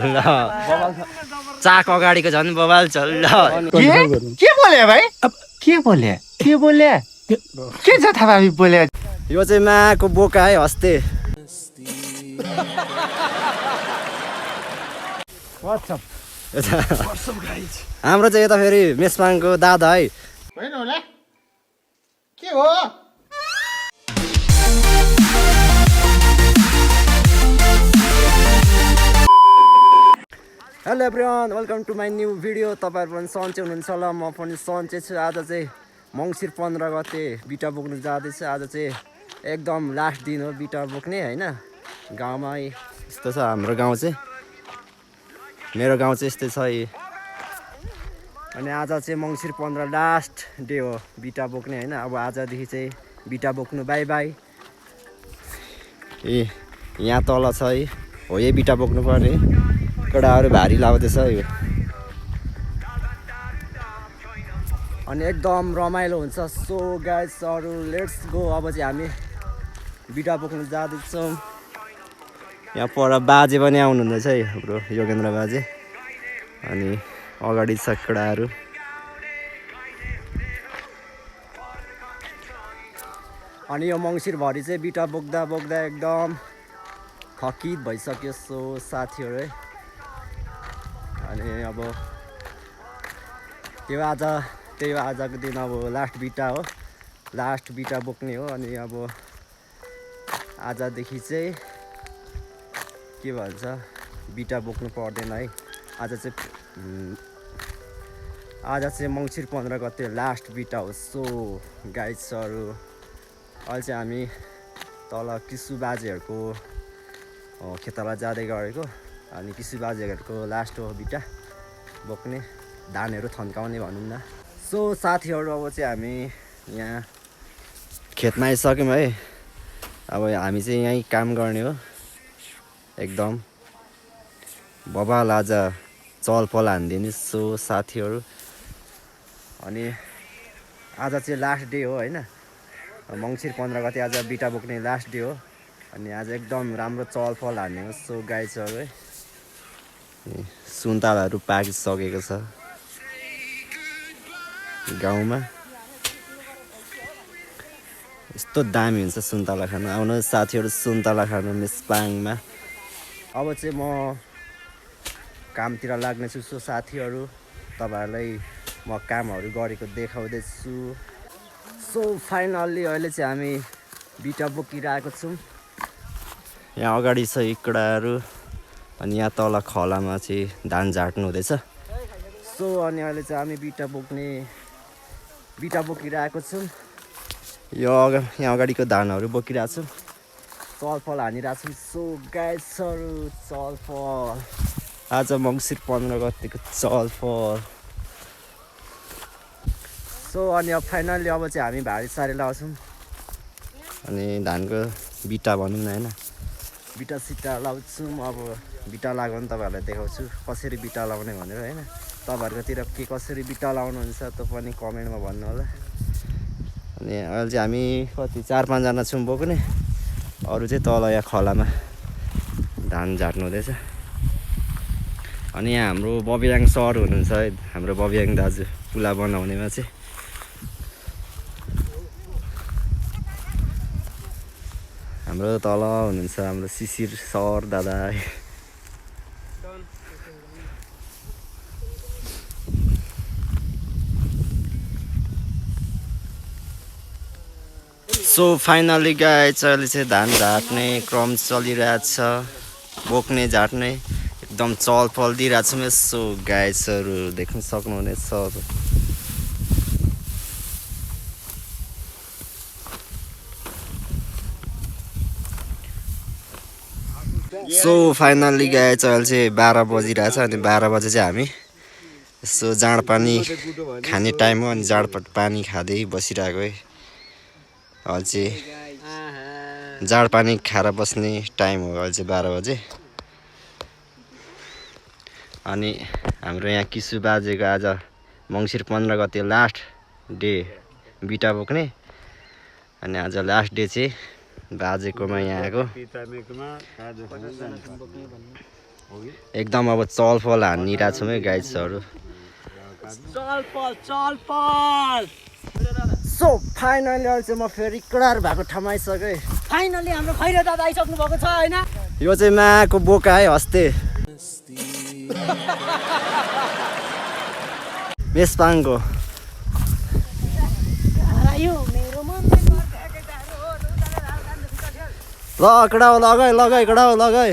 ल चाक अगाडिको झन् बवाल छ ल के बोले भाइ के बोले के बोले के छ थाहा बोले यो चाहिँ माको बोका है हस्ते हाम्रो चाहिँ यता फेरि मेसपाङको दादा है होइन होला के हो hello everyone welcome to my new video तपाईँहरू पनि सन्चै हुनुहुन्छ होला म पनि सन्चै छु आज चाहिँ मङ्सिर 15 गते बिटा बोक्नु जाँदैछ आज चाहिँ एकदम लास्ट दिन हो बिटा बोक्ने होइन गाउँमा यस्तो छ हाम्रो गाउँ चाहिँ मेरो गाउँ चाहिँ यस्तै छ अनि आज चाहिँ मङ्सिर 15 लास्ट डे हो बिटा बोक्ने होइन अब आजदेखि चाहिँ बिटा बोक्नु बाई बाई ए यहाँ तल छ है हो यही बिटा बोक्नु पर्ने कडाहरू भारी लाउँदैछ यो अनि एकदम रमाइलो हुन्छ सो गाइजहरू लेट्स गो अब चाहिँ हामी बिटा बोक्नु जाँदैछौँ यहाँ पर बाजे पनि आउनुहुँदैछ है हाम्रो योगेन्द्र बाजे अनि अगाडि छ कडाहरू अनि यो मङ्सिरभरि चाहिँ बिटा बोक्दा बोक्दा एकदम थकित भइसक्यो सो साथीहरू है अनि अब त्यही आजको दिन अब लास्ट बिटा बोक्ने हो अनि अब आजदेखि चाहिँ के भन्छ बिटा बोक्नु पर्दैन है आज चाहिँ मङ्सिर 15 गते लास्ट बिटा हो सो गाइड्सहरू अहिले चाहिँ हामी तल किसु बाजेहरूको खेतला जाँदै गरेको अनि किसु बाजेहरूको लास्ट हो बिटा बोक्ने धानहरू थन्काउने भनौँ न सो साथीहरू अब चाहिँ हामी यहाँ खेतमा आइसक्यौँ है अब हामी चाहिँ यहीँ काम गर्ने हो एकदम बबाल आज चलपल हानिदिने सो साथीहरू अनि आज चाहिँ लास्ट डे हो होइन मङ्सिर 15 गते आज बिटा बोक्ने लास्ट डे हो अनि आज एकदम राम्रो चलफल हान्ने हो सो गाइजहरू है सुन्तलाहरू पाकिसकेको छ गाउँमा यस्तो दामी हुन्छ सुन्तला खानु आउनु साथीहरू सुन्तला खानु मेसपाङमा अब चाहिँ म कामतिर लाग्नेछु सो साथीहरू तपाईँहरूलाई म कामहरू गरेको देखाउँदैछु सो फाइनल्ली अहिले चाहिँ हामी बिटा बोकिरहेको छौँ यहाँ अगाडि छ इकडाहरू अनि यहाँ तल खलामा चाहिँ धान झाट्नु हुँदैछ सो अनि अहिले चाहिँ हामी बिटा बोकिरहेको छौँ यहाँ अगाडिको धानहरू बोकिरहेको छौँ चलफल हानिरहेको छौँ सो गाइजहरू चलफल आज मङ्सिर 15 गतेको चलफल सो अनि अब फाइनल्ली अब चाहिँ हामी भारी सारी लगाउँछौँ अनि धानको बिटा भनौँ न होइन बिटा सिटा लाउँछौँ अब बिटा लाग्यो भने तपाईँहरूलाई देखाउँछु कसरी बिटा लाउने भनेर होइन तपाईँहरूकोतिर के कसरी बिटा लाउनुहुन्छ त्यो पनि कमेन्टमा भन्नु होला अनि अहिले चाहिँ हामी कति 4-5 जना छौँ बोक्ने अरू चाहिँ तल यहाँ खलामा धान झाट्नु हुँदैछ अनि यहाँ हाम्रो बबियाङ सर हुनुहुन्छ है हाम्रो बबियाङ दाजु पुला बनाउनेमा चाहिँ हाम्रो तल हुनुहुन्छ हाम्रो शिशिर सर दादा सो फाइनली गाइज अहिले चाहिँ धान झाट्ने क्रम चलिरहेछ बोक्ने झाट्ने एकदम चलफल दिइरहेको छौँ यसो गाइजहरू देख्न सक्नुहुनेछ सो फाइनल्ली गाइज अहिले चाहिँ 12 बजिरहेछ अनि 12 बजे चाहिँ हामी यसो जाँड पानी खाने टाइम हो अनि जाँड पानी खाँदै बसिरहेको है अहिले चाहिँ जाँड पानी खाएर बस्ने टाइम हो अहिले चाहिँ 12 बजे अनि हाम्रो यहाँ किसु बाजेको आज मङ्सिर 15 गते लास्ट डे बिटा बोक्ने अनि आज लास्ट डे चाहिँ बाजेकोमा यहाँ आएको एकदम अब चलफल हानिरहेको छौँ है गाइजहरू सो फाइनली अहिले चाहिँ म फेरि कडा भएको ठाउँमा आइसकेँ फाइनली हाम्रो खैरे दादा आइसक्नु भएको छ हैन यो चाहिँ माको बोका है हस्ते मेसपाङको ल कडा हो लगाइ लगाइ कडा हो लगाइ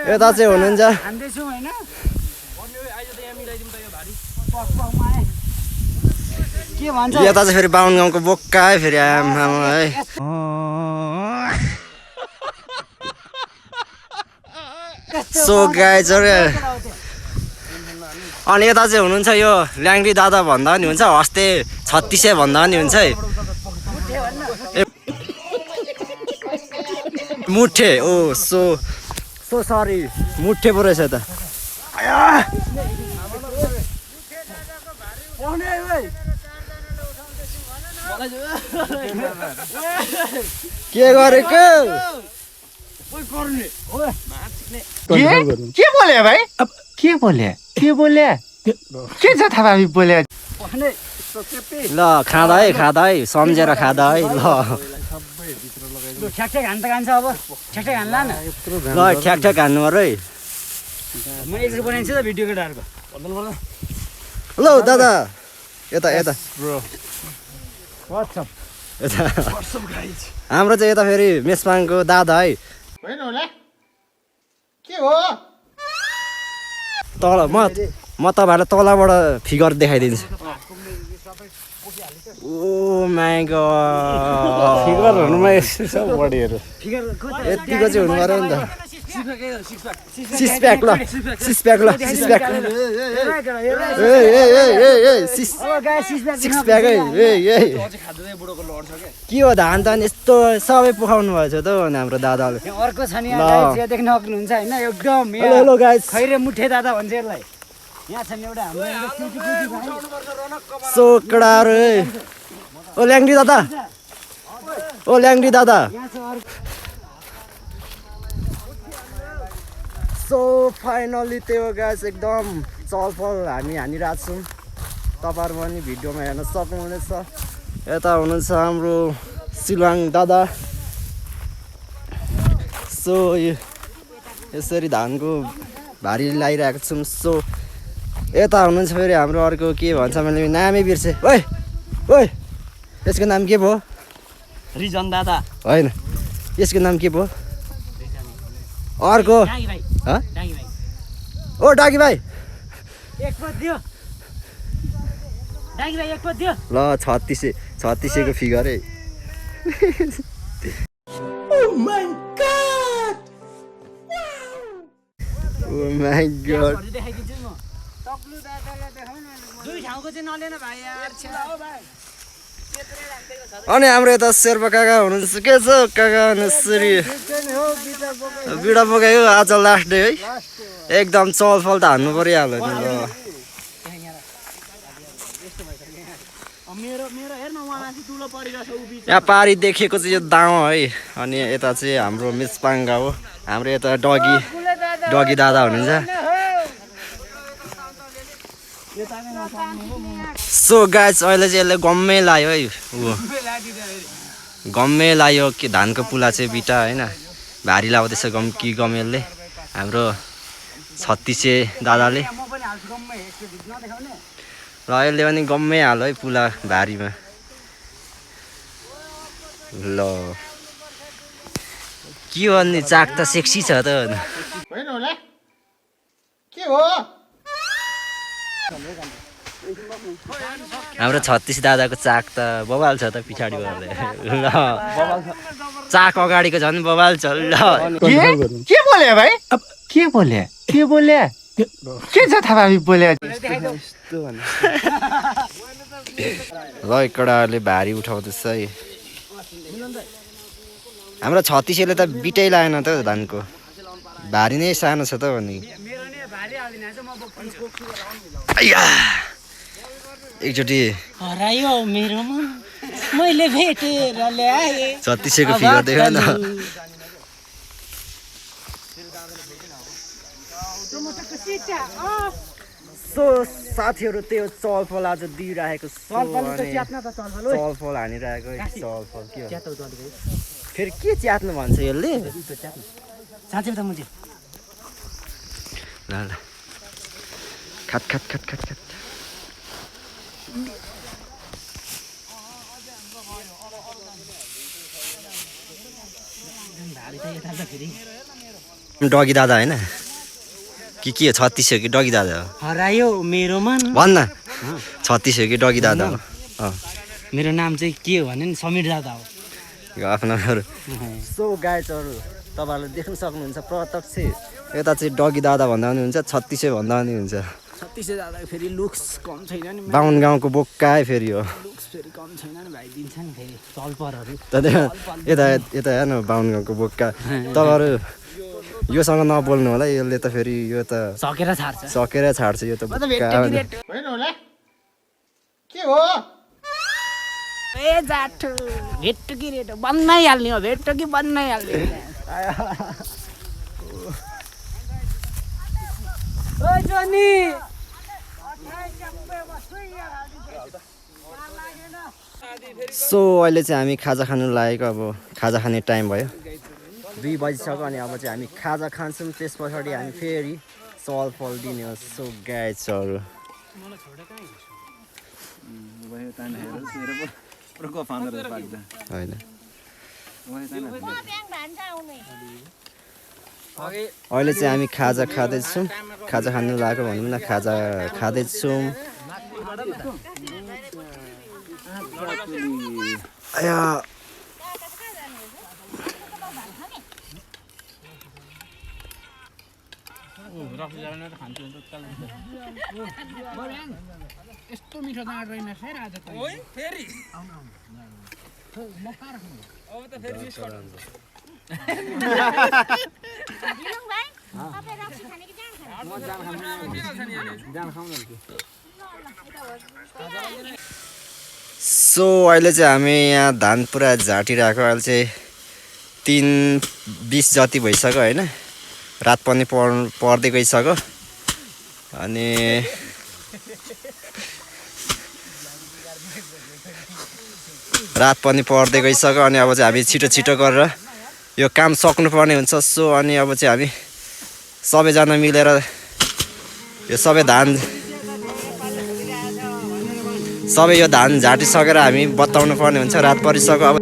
यता चाहिँ हुनुहुन्छ हान्दैछौँ हैन के भन्छ यता चाहिँ फेरि बाहुन गाउँको बोक्का है फेरि आमा है सो गाइजहरु अनि यता चाहिँ हुनुहुन्छ यो ल्याङ्डी दादा भन्दा नि हुन्छ हस्ते 3600 भन्दा नि हुन्छ है मुठे ओ सो सरी मुठे पो रहेछ त के गरेको के बोले भाइ के बोले के बोले के छ थाहा भाइ बोले ल खाँदा है सम्झेर खाँदा है ल ठ्याक हान्न त खान्छ अब ठ्याक हान्ला न ल ठ्याक हान्नु अरे म एकचोटि बनाइदिन्छु त भिडियो केटाहरूको हेलो दादा यता यता यता हाम्रो चाहिँ यता फेरि मेसपाङको दादा है के हो तल म तपाईँहरूलाई तलबाट फिगर देखाइदिन्छु ओ माई गॉड फिगरहरुमा यस्तो छ बडीहरु यतिको चाहिँ हुनु पर्यो नि त सिक्स प्याक ल सिक्स प्याक है के हो धान त यस्तो सबै पोखाउनु भएछ त हाम्रो दादाले अर्को छ नि यहाँ देख्न सक्नुहुन्छ हैन एकदम हेलो गाइस खैरे मुठे दादा भन्छ यसलाई यहाँ छ नि एउटा हाम्रो सोकडाहरु ओ ल्याङ्डी दादा सो फाइनली त्यो गाइस एकदम चलफल हामी हानिरहेको छौँ तपाईँहरू पनि भिडियोमा हेर्न सक्नुहुनेछ यता हुनुहुन्छ हाम्रो सिलवाङ दादा सो यसरी धानको भारी लगाइरहेको छौँ सो यता हुनुहुन्छ फेरि हाम्रो अर्को के भन्छ मैले नामै बिर्सेँ ओइ यसको नाम के भयो रिजन दादा होइन यसको नाम के भयो अर्को ओ डाकी भाइ एक पद दियो डाकी भाइ एक पद दियो ल 3600 को फिगर है ओ माय गॉड देखाइदिन्छु म टक्लु दादालाई देखाउन दुई ठाउँको चाहिँ नलेन भाइ यार हो भाइ अनि हाम्रो यता शेर्पा काका हुनुहुन्छ के छ काका नसरी बिडा बोकायो आज लास्ट डे है एकदम चलफल त हान्नु परिहाल्यो नि ल यहाँ पारी देखेको चाहिँ यो दाउ है अनि यता चाहिँ हाम्रो मेसपाङ्गा हो हाम्रो यता डगी दादा हुनुहुन्छ सो गाइस अहिले चाहिँ यसले गम्मै लायो है गम्मै लायो कि धानको पुला चाहिँ बिटा होइन भारी लाउँदैछ गमेलले हाम्रो 3600 दादाले र यसले पनि गम्मै हाल्यो है पुला भारीमा ल के भन्ने चाक त सेक्सी छ त के हो हाम्रो 36 दादाको चाक त बबाल छ त पछाडि गर्दै ल चाक अगाडिको झन् बबाल छ ल के बोले भाइ के बोले के बोले के छ थाहा भाइ बोले ल एकडाले भारी उठाउँदैछ है हाम्रो 3600ले त बिटै लागेन त धानको भारी नै सानो छ त भने एकचोटि हरायो मेरोमा मैले भेटेर ल्याए 3600 को फिगर देख्यो न टमाटरको सिटा सो साथीहरू त्यो चलफल आज दिइरहेको चलफल त च्यात्न त चलफल ओइ चलफल हानिरहेको चलफल के हो च्यात उता अलिकति फेरि के च्यात्नु भन्छ यसले साँच्चै त मुझे ल ल खट खट खट खट खट भारी त यता त फेरि डगी दादा होइन के हो 36 हो कि डगी दादा हो हरायो मेरो मन भन्न 36 हो कि डगी दादा हो मेरो नाम चाहिँ के हो भने नि समीर दादा हो यो आफ्नो सो गाइजहरू तपाईँहरूले देख्न सक्नुहुन्छ प्रत्यक्ष यता चाहिँ डगी दादा भन्दा पनि हुन्छ 36 भन्दा पनि हुन्छ 36 दादा फेरि लुक्स कम छैन नि बाहुन गाउँको बोक्का फेरि हो लुक्स फेरि कम छैन नि भाइ दिन्छ नि फेरि चलपरहरू यता यता हेर्नु बाहुन गाउँको बोक्का तपाईँहरू योसँग नबोल्नु होला यसले त फेरि यो त सकेर छाड्छ यो त बोक्का होइन होला के हो ए जाठो भेट्टो कि रेटो बन्नै हाल्ने हो भेट्टो कि बन्नै हाल्ने ओ जोनी सो अहिले चाहिँ हामी खाजा खानु लागेको अब खाजा खाने टाइम भयो 2 बजिसक्यो अनि अब चाहिँ हामी खाजा खान्छौँ त्यस पछाडि हामी फेरि चलफल दिने हो सो गाइजहरू होइन अहिले चाहिँ हामी खाजा खाँदैछौँ खाजा खानु लागेको भनौँ न खाजा खाँदैछौँ आया यस्तो मिठो दाँड रहेन फेरि आज त ओइ फेरि अब त फेरि दिनुङ भाइ तपाईँ रक्सी खाने कि जान खाने सो अहिले चाहिँ हामी यहाँ धान पुरा झाटिरहेको अहिले चाहिँ 3:20 जति भइसक्यो होइन रात पनि पर्दै गइसक्यो अनि रात पनि पर्दै गइसक्यो अनि अब चाहिँ हामी छिटो छिटो गरेर यो काम सक्नुपर्ने हुन्छ सो अनि अब चाहिँ हामी सबैजना मिलेर यो सबै यो धान झाटिसकेर हामी बताउनु पर्ने हुन्छ रात परिसक्यो अब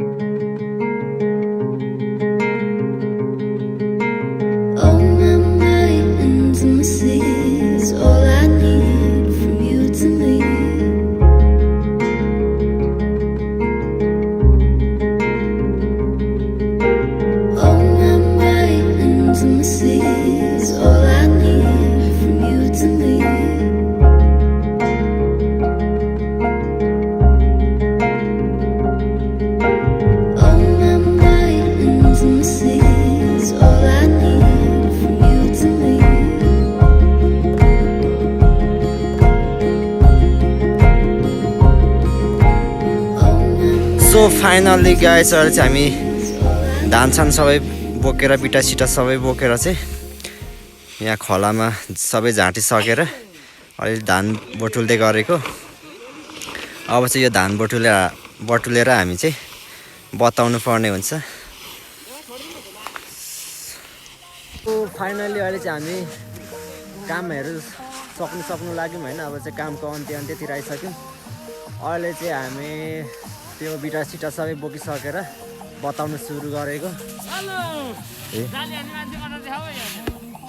सो फाइनल्ली गाइस अहिले चाहिँ हामी धानसान सबै बोकेर बिटा सिटा सबै बोकेर चाहिँ यहाँ खोलामा सबै झाँटिसकेर अहिले धान बटुल्दै गरेको अब चाहिँ यो धान बटुलेर हामी चाहिँ बताउनु पर्ने हुन्छ सो फाइनल्ली अहिले चाहिँ हामी कामहरू सक्नु लाग्यौँ होइन अब चाहिँ कामको अन्त्यतिर आइसक्यौँ अहिले चाहिँ हामी त्यो बिटा सिटा सबै बोकिसकेर बताउनु सुरु गरेको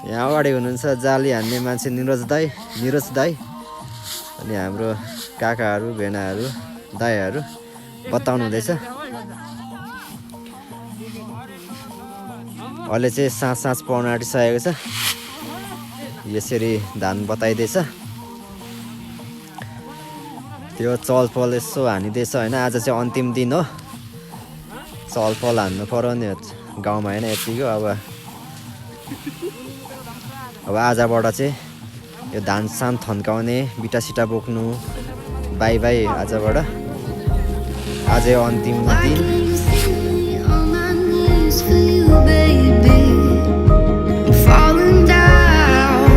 यहाँ अगाडि हुनुहुन्छ जाली हान्ने मान्छे निरज दाई अनि हाम्रो काकाहरू भेनाहरू दाइहरू बताउनु हुँदैछ अहिले चाहिँ साँझ पर्न आँटिसकेको छ यसरी धान बताइदिएछ त्यो चलफल यसो हानिदिएछ होइन आज चाहिँ अन्तिम दिन हो चलफल हान्नु पर्यो नि गाउँमा होइन यतिको अब आजबाट चाहिँ यो धान सान थन्काउने बिटा सिटा बोक्नु बाई आजबाट आजै अन्तिम दिन Falling down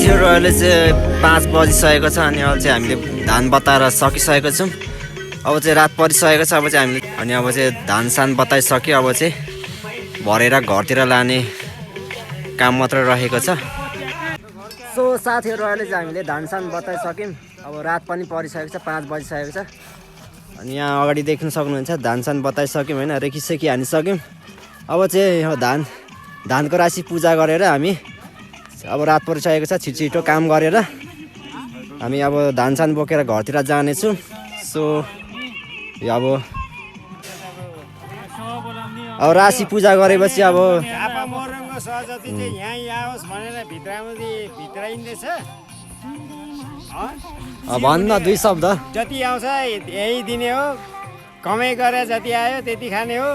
साथीहरू अहिले चाहिँ 5 बजिसकेको छ अनि अहिले चाहिँ हामीले धान बताएर सकिसकेको छौँ। अब चाहिँ रात परिसकेको छ। अब चाहिँ हामीले अनि अब चाहिँ धान सान बताइसक्यो। अब चाहिँ भरेर घरतिर लाने काम मात्र रहेको छ। सो साथीहरू अहिले चाहिँ हामीले धान सान बताइसक्यौँ। अब रात पनि परिसकेको छ, 5 बजिसकेको छ। अनि यहाँ अगाडि देख्न सक्नुहुन्छ धान सान बताइसक्यौँ होइन, रेखिसेकी हानिसक्यौँ। अब चाहिँ यो धानको राशि पूजा गरेर हामी अब रात परिसकेको छ, छिटो काम गरेर हामी अब धान सान बोकेर घरतिर जानेछौँ। सो यो अब राशि पूजा गरेपछि अब भन्न 2 शब्द जति आउँछ यही दिने हो, कमाइ गरे जति आयो त्यति खाने हो,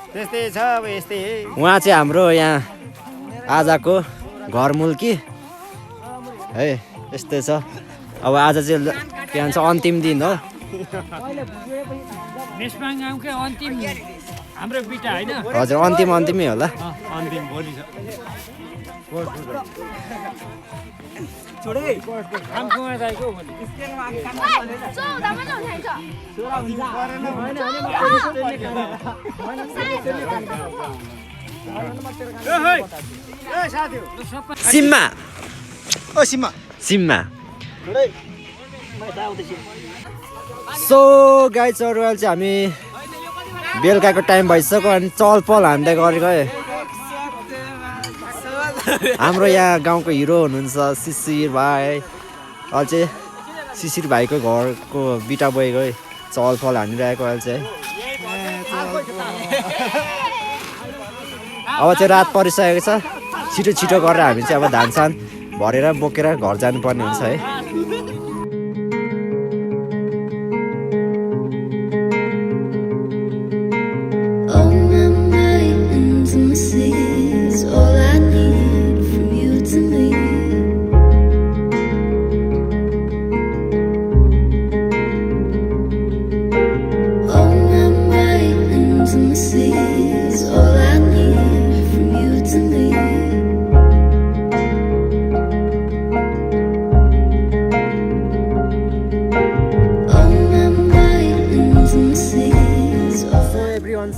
त्यस्तै छ। अब यस्तै उहाँ चाहिँ हाम्रो यहाँ आजको घरमुल्की है, यस्तै छ। अब आज चाहिँ के भन्छ अन्तिम दिन हो। मेसपाङ गाउँकै अन्तिम हाम्रो बिटा होइन हजुर अन्तिमै होला। अन्तिम भोलि छ। कामकुमा दाइको भोलि सिम्मा ओ सिम्मा सिम्मा सो गाइजहरू अहिले चाहिँ हामी बेलुकाको टाइम भइसक्यो अनि चहल पहल हान्दै गरेको है। हाम्रो यहाँ गाउँको हिरो हुनुहुन्छ शिशिर भाइ। अहिले चाहिँ शिशिर भाइको घरको बिटा बोकेको है, चहल पहल हानिरहेको अहिले चाहिँ। अब चाहिँ रात परिसकेको छ, छिटो गरेर हामी चाहिँ अब धान सान भरेर बोकेर घर जानुपर्ने हुन्छ है।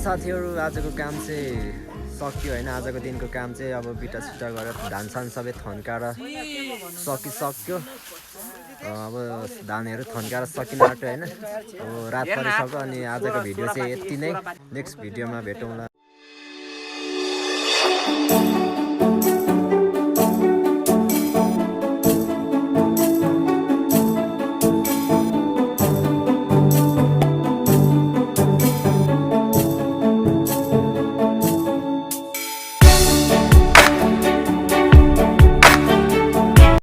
साथीहरू आजको काम चाहिँ सक्यो होइन। आजको दिनको काम चाहिँ अब बिटा छिटा गरेर धान सान सबै थन्काएर सकिसक्यो। अब धानहरू थन्काएर सकिन आँट्यो होइन। अब रात परिसक्यो अनि आजको भिडियो चाहिँ यति नै। नेक्स्ट भिडियोमा भेटौँला।